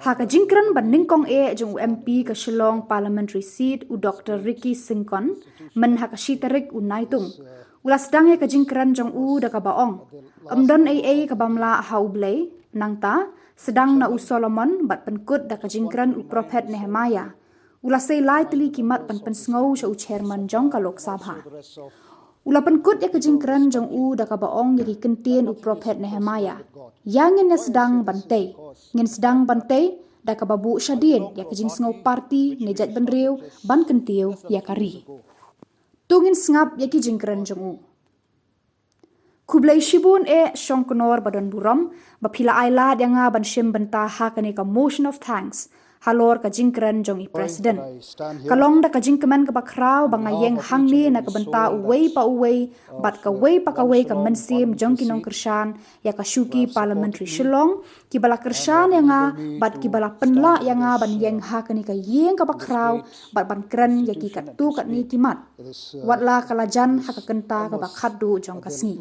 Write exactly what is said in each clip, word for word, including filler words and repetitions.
Ha ka jingkren ba nyngkong eh jong u M P ka Shillong Parliamentary Seat, u Doctor Ricky Syngkon, myn ha ka shi tarik u Naitung, u la sdang ïa ka jingkren jong u da kaba ong, ym don ei ei ka bym lah ha U Blei. Nangta, sdang na u Solomon bad pynkut da ka jingkren u prophet Nehemiah. U la sei lai tylli ki mat ban pynsngew sha u chairman jong ka Lok Sabha. U la pynkut ïa ka jingkren jong u da kaba ong ïa ki kyntien u prophet Nehemiah: Ïa ngin ïa sdang ban tei. Ngin sdang ban tei da kaba buh shadien ïa ka jingsngew party ne jaitbynriew ban kyntiew ïa ka ri. To ngin sngap ïa ki jingkren jong u. Khublei shibun eh Shongknor ba don burom, ba phi la ai lad ïa nga ban shim bynta ha kane ka motion of thanks halor ka jingkren jong i President. Ka long da ka jingkmen kaba khraw ba nga ïeng hangne na ka bynta uwei pa uwei bad kawei pa kawei ka mynsiem jong ki nongkyrshan ïa ka shuki Parliamentary Shillong, kiba la kyrshan ïa nga bad kiba la pynlah ïa nga ban ïeng ha kane ka ïing kaba khraw bad ban kren ïa ki katto katne ki mat, wat la ka la jan ha ka kynta kaba khatduh jong ka sngi.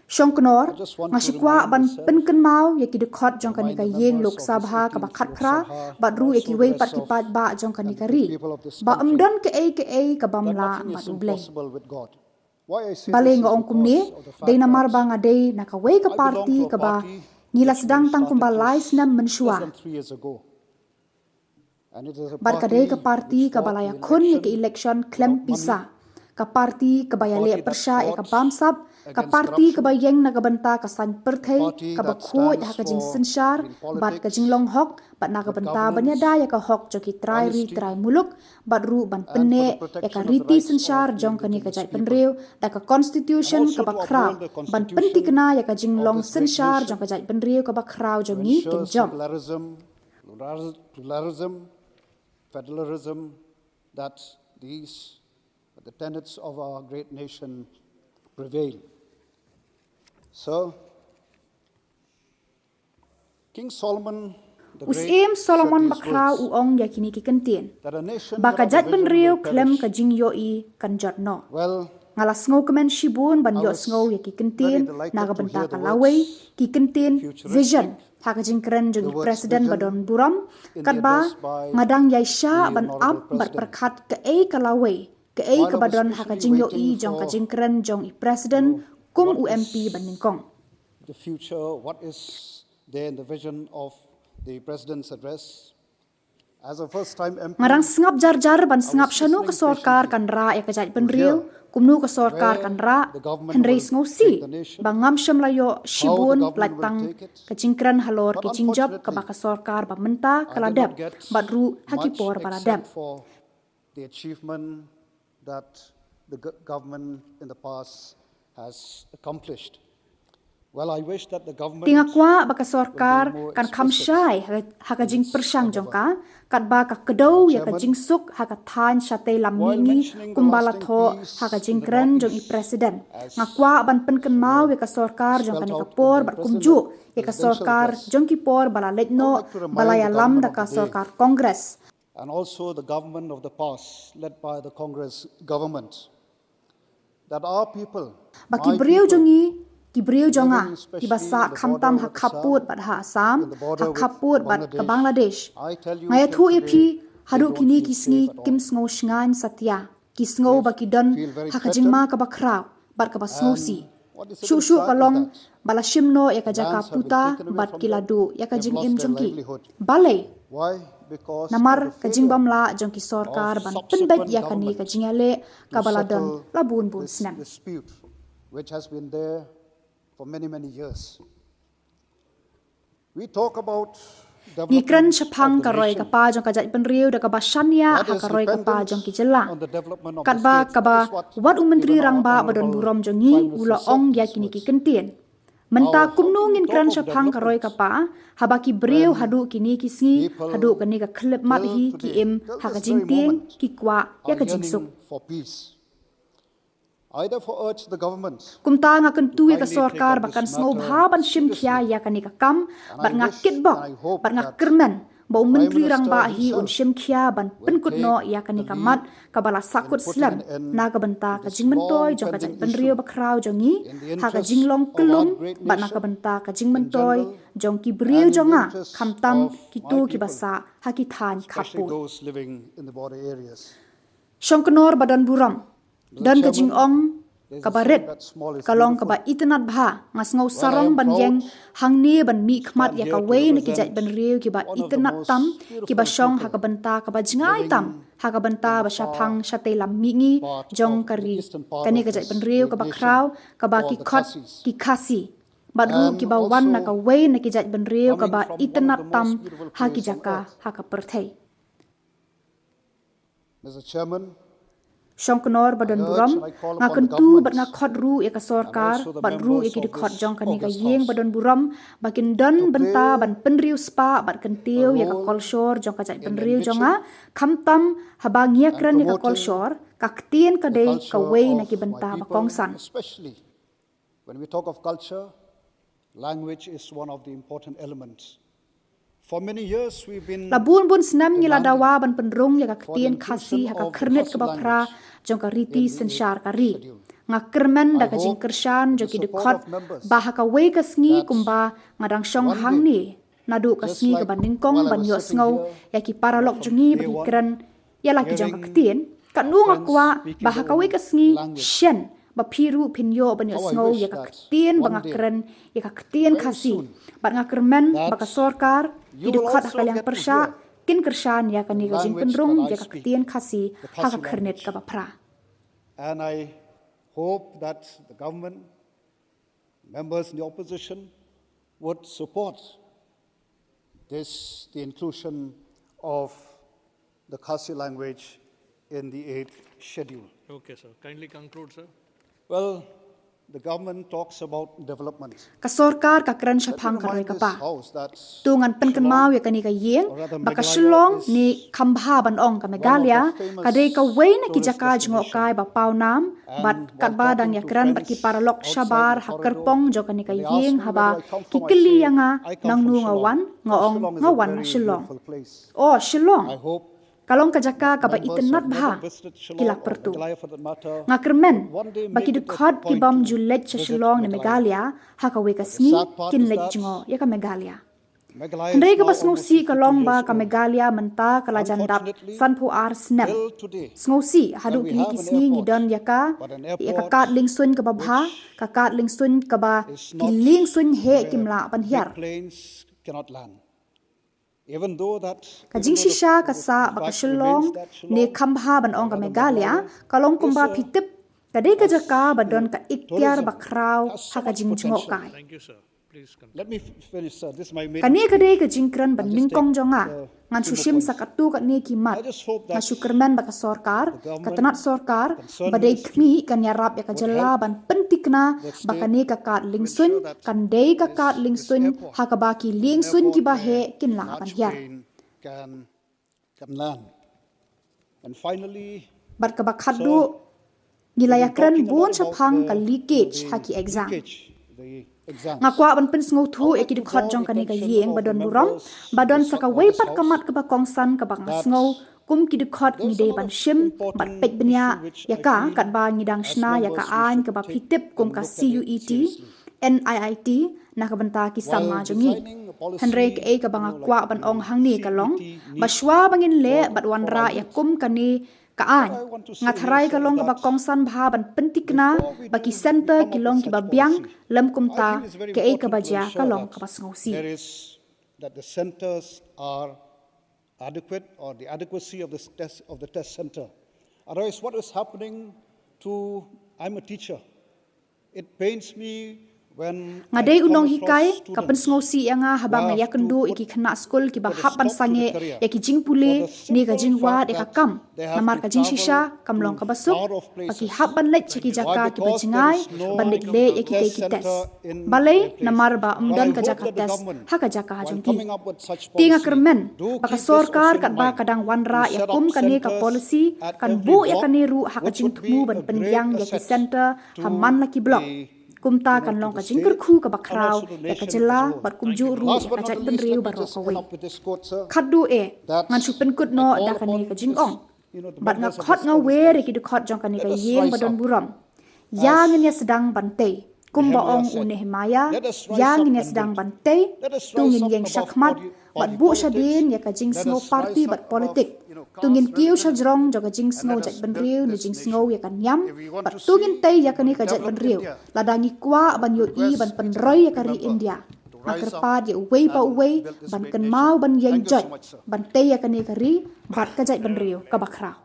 Shongknor, nga shu kwah ban pynkynmaw ïa ki dkhot jong kane ka ïing Lok Sabha kaba khatphra bad ruh ïa kiwei pat ki paidbah jong kane ka ri, ba ym don kaei kaei ka bym lah bad U Blei. Balei nga ong kumne? Dei namar ba nga dei na kawei ka party kaba ngi la sdang tang kumba lai snem mynshuwa. Bad ka dei ka party kaba la ïakhun ïa ka election khlem pisa. Ka party kaba ïaleh pyrshah ïa ka bamsap, ka party kaba ïeng na ka bynta ka saiñ pyrthei kaba khuid ha ka jingsynshar bad ka jinglong hok, bad na ka bynta ban ïada ïa ka hok jong ki trai ri trai muluk, bad ruh ban pynneh ïa ka riti synshar jong kane ka jaitbynriew da ka constitution kaba khraw, ban pyntikna ïa ka jinglong synshar jong ka jaitbynriew kaba khraw jong ngi kin jop. Pluralism, pluralism, federalism, that these, the tenets of our great nation prevail. So, King Solomon the U Great Syiem said Solomon these Bakhraw words, u ong ïa kine ki kyntien, that a nation ba ka without a vision jaitbynriew will khlem ka perish. Jingïohi kan jot noh. Well, Nga la sngew kmen shibun ban I ïoh was sngew ïa ki very kyntien delighted na ka to bynta hear ka the lawei, words ki kyntien futuristic, vision ha ka jingkren jong the i words President ba vision don burom, in the katba address by nga dang ïaishah the ban Honorable ap bad President. pyrkhat kaei ka lawei, kaei While I kaba was don ha ka patiently jingïohi waiting jong ka for jingkren jong i President kum what u is M P ba nyngkong. The future, what is there in the vision of the President's address? As a first time M P, Nga dang sngap jar jar ban sngap was shano ka listening sorkar patiently kan rah ïa ka jaitbynriew, to hear kumno ka sorkar where kan rah, the government hynrei will sngewsih take the nation, ba ngam shym la ïoh how the shibun government lait will tang take it. Ka jingkren halor But ki jingjop kaba unfortunately, ka sorkar ba mynta ka I la did dep, not get bad ruh ha ki much por ba la dep. Except for the achievement that the go- government in the past has accomplished. Well, I wish that the government Te nga kwah ba ka sorkar will be more kan kham explicit shai ha, ha ka in its jingpyrshang jong endeavor. Ka, katba ka kdew ïa ka Chairman, jingsuk ha ka thaiñ shatei lam while mihngi mentioning the kumba la lasting thoh peace ha ka in the jingkren jong i Northeast, President. As Nga kwah ban pynkynmaw ïa ka sorkar jong spelled kane ka out por in the bad kumjuh presidential ïa ka presidential sorkar address. Jong ki por ba la leit I would noh like to ba la remind the ïalam government da of ka the day sorkar Congress. And also the government of the past, led by the Congress government, that our people, Ba ki my briew people, jong ngi, ki briew jong nga, living kiba especially sah in the khamtam border ha of khappud Assam, bad ha Assam, in the border ha with khappud bad ka Bangladesh, Bangladesh. I tell you Nga ïathuh ïa patiently, phi, they haduh don't kine feel ki safe sngi at all. Kim sngew shngaiñ satia. Ki sngew They ba ki don feel very ha ka jingma threatened. Kaba khraw bad kaba And sngewsih. what is even Shuh shuh sad ka is long that ba la shim noh ïa ka their jaka lands have been puta taken away bad from ki la them. duh ïa ka They've jingim lost their jong ki. Livelihood. Balei? Why? Because Namar of the ka jingbym failure lah jong ki sorkar of ban subsequent pynbeit ïa kane government ka jingïaleh to kaba la don settle la bun bun this snem. Dispute, which has been there for many, many years. We talk about Ngi kren shaphang ka roi ka pa jong ka jaitbynriew da kaba shaniah ha ka roi ka pa jong ki jylla. Katba kaba wat u Myntri Rangbah ba don burom jong ngi u la ong ïa kine ki kyntien. Mynta kumno ngin kren shaphang ka roi ka pa haba ki briew haduh kine ki sngi, haduh kane ka khyllipmat hi ki im ha ka jingtieng, ki kwah ïa ka jingsuk. Kumta nga kyntu ïa ka sorkar ba kan sngewbha ban shim khia ïa kane ka kam bad nga kitbok bad nga kyrmen ba u Myntri Rangbah hi un shim khia ban pynkut noh ïa kane ka mat kaba la sahkut slem na ka bynta ka jingmyntoi jong ka jaitbynriew bakhraw jong ngi ha ka jinglong kyllum bad na ka bynta ka jingmyntoi jong ki briew jong nga, khamtam kito kiba sah ha ki thaiñ khappud. Shongknor ba don burom, don ka jingong kaba rit, ka long kaba itynnad bha. Nga sngew sarong ban ïeng hangne ban mihkhmat ïa kawei na ki jaitbynriew kiba itynnad tam, kiba shong ha ka bynta kaba jngai tam ha ka bynta ba shaphang shatei lam mihngi jong ka ri, kane ka jaitbynriew kaba khraw, kaba ki khot ki Khasi, bad ruh kiba wan na kawei na ki jaitbynriew kaba itynnad tam ha ki jaka ha ka pyrthei. Shongknor ba don burom, nga kyntu bad nga khot ruh ïa ka sorkar bad ruh ïa ki dkhot jong kane ka ïing ba don burom ba kin don bynta ban pynriewspah bad kyntiew ïa ka kolshor jong ka jaitbynriew jong nga, khamtam haba ngi ïakren ïa ka kolshor, ka ktien ka dei kawei na ki bynta ba kongsan. When we talk of culture, language is one of the important elements. For many years, we've been La bun bun snem ngi la dawa ban pynrung ïa ka ktien Khasi ha ka khyrnit kaba phra jong ka riti synshar ka ri. Nga kyrmen da ka jingkyrshan jong ki dkhot ba ha kawei ka sngi kumba nga dang shong hangne, naduh ka sngi kaba nyngkong ban ïohsngew ïa ki paralok jong ngi ba ki kren ïa la ki jong ka ktien, katno nga kwah ba ha kawei ka sngi shen ba phi ruh phin ïoh ban ïohsngew ïa ka ktien ba nga kren, ïa ka ktien Khasi. Bad nga kyrmen ba ka sorkar, ki dkhot ha ka liang pyrshah, kin kyrshan ïa kane ka jingpynrung ïa ka ktien Khasi ha ka khyrnit kaba phra. And I hope that the government, members in the opposition would support this, the inclusion of the Khasi language in the eighth schedule. Okay, sir. Kindly conclude, sir. Well, the government talks about development. Ka sorkar ka kren shaphang ka roi ka par. To ngan pynkynmaw ïa kane ka ïing ba ka Shillong ne kham bha ban ong ka Meghalaya ka dei kawei na ki jaka jngohkai ba pawnam, bad katba dang ïakren bad ki paralok shabar ha kyrpong jong kane ka ïing haba ki kylli ïa nga nangno nga wan, nga ong nga wan na Shillong. Oh, Shillong ka long ka jaka kaba itynnad bha, ki la pyrtuh. Nga kyrmen ba ki dkhot ki bym ju leit sha Shillong ne Meghalaya, ha kawei ka sngi kin leit jngoh ïa ka Meghalaya. Hynrei kaba sngewsih ka long ba ka Meghalaya mynta ka la jan dap sanphew ar snem. Sngewsih haduh kine ki sngi ngi don ïa ka, ïa ka kad liengsuiñ kaba bha, ka kad liengsuiñ kaba ki liengsuiñ heh kim lah ban hiar. Ka jingshisha ka sah ba ka Shillong ne kham bha ban ong ka Meghalaya, ka long kumba phi tip ka dei ka jaka ba don ka iktiar ba khraw ha ka jingjngohkai. Kane ka dei ka jingkren ba nyngkong jong nga. Ngan shu shim sa katto katne ki mat. Nga shu kyrmen ba ka sorkar, ka tnat sorkar ba dei khmih kan ïarap ïa ka jylla ban pynthikna ba kane ka kad liengsuiñ kan dei ka kad liengsuiñ ha kaba ki liengsuiñ kiba heh kin lah ban hiar. Bad kaba khatduh, ngi la ïakren bun shaphang ka leakage ha ki exam. Nga kwah ban pynsngewthuh ïa ki dkhot jong kane ka ïing ba don burom ba don sa kawei pat ka mat kaba kongsan kaba nga sngew kum ki dkhot ngi dei ban shim bad peit bniah ïa ka katba ngi dang shna ïa ka aiñ kaba phi tip kum ka C U E T, N I E T na ka bynta ki samla jong ngi. Hynrei kaei kaba nga kwah ban ong hangne ka long ba shwa ba ngin leh bad wanrah ïa kum kane ka aiñ, nga tharai ka long kaba kongsan bha ban pynthikna ba ki centre ki long kiba biang, lym kumta kaei kaba jia ka long kaba sngewsih. Adequate or the adequacy of the test of the test center. Otherwise, what is happening to, I'm a teacher. It pains me when Nga dei u nonghikai, ka pynsngewsih ïa nga haba nga ïakynduh ïa ki khynnah skul kiba hap ban sangeh ïa ki jingpule ne ka jingwad ïa ka kam. Namar ka jingshisha kam long kaba suk ba ki hap ban leit sha ki jaka kiba jngai ban leit leh ïa kitei ki test. Balei? Namar ba ym don ka jaka test ha ka jaka jong ki. Te nga kyrmen ba ka sorkar katba ka dang wanrah ïa kum kane ka policy kan buh ïa kane ruh ha ka jingthmu ban pynbiang ïa ki centre ha man la ki block. Kumta kan long ka jingkyrkhu kaba khraw ïa ka jylla bad kumjuh ruh ïa ka jaitbynriew baroh kawei. Khatduh eh, ngan shu pynkut noh da kane ka jingong. Bad nga khot nga wer ïa ki dkhot jong kane ka ïing ba don burom. Ïa ngin ïa sdang ban tei. Kumba ong u Nehemiah, ïa ngin ïa sdang ban tei, to ngin ïeng shakhmat, bad buh shadien ïa ka jingsngew party bad politik. To ngin kiew sha jrong jong ka jingsngew jaitbynriew ne jingsngew ïa ka niam, bad to ngin tei ïa kane ka jaitbynriew. Lada ngi kwah ban ïohi ban pynroi ïa ka ri India, nga kyrpad ïa uwei pa uwei ban kynmaw ban ïeng joit ban tei ïa kane ka ri bad ka jaitbynriew kaba khraw.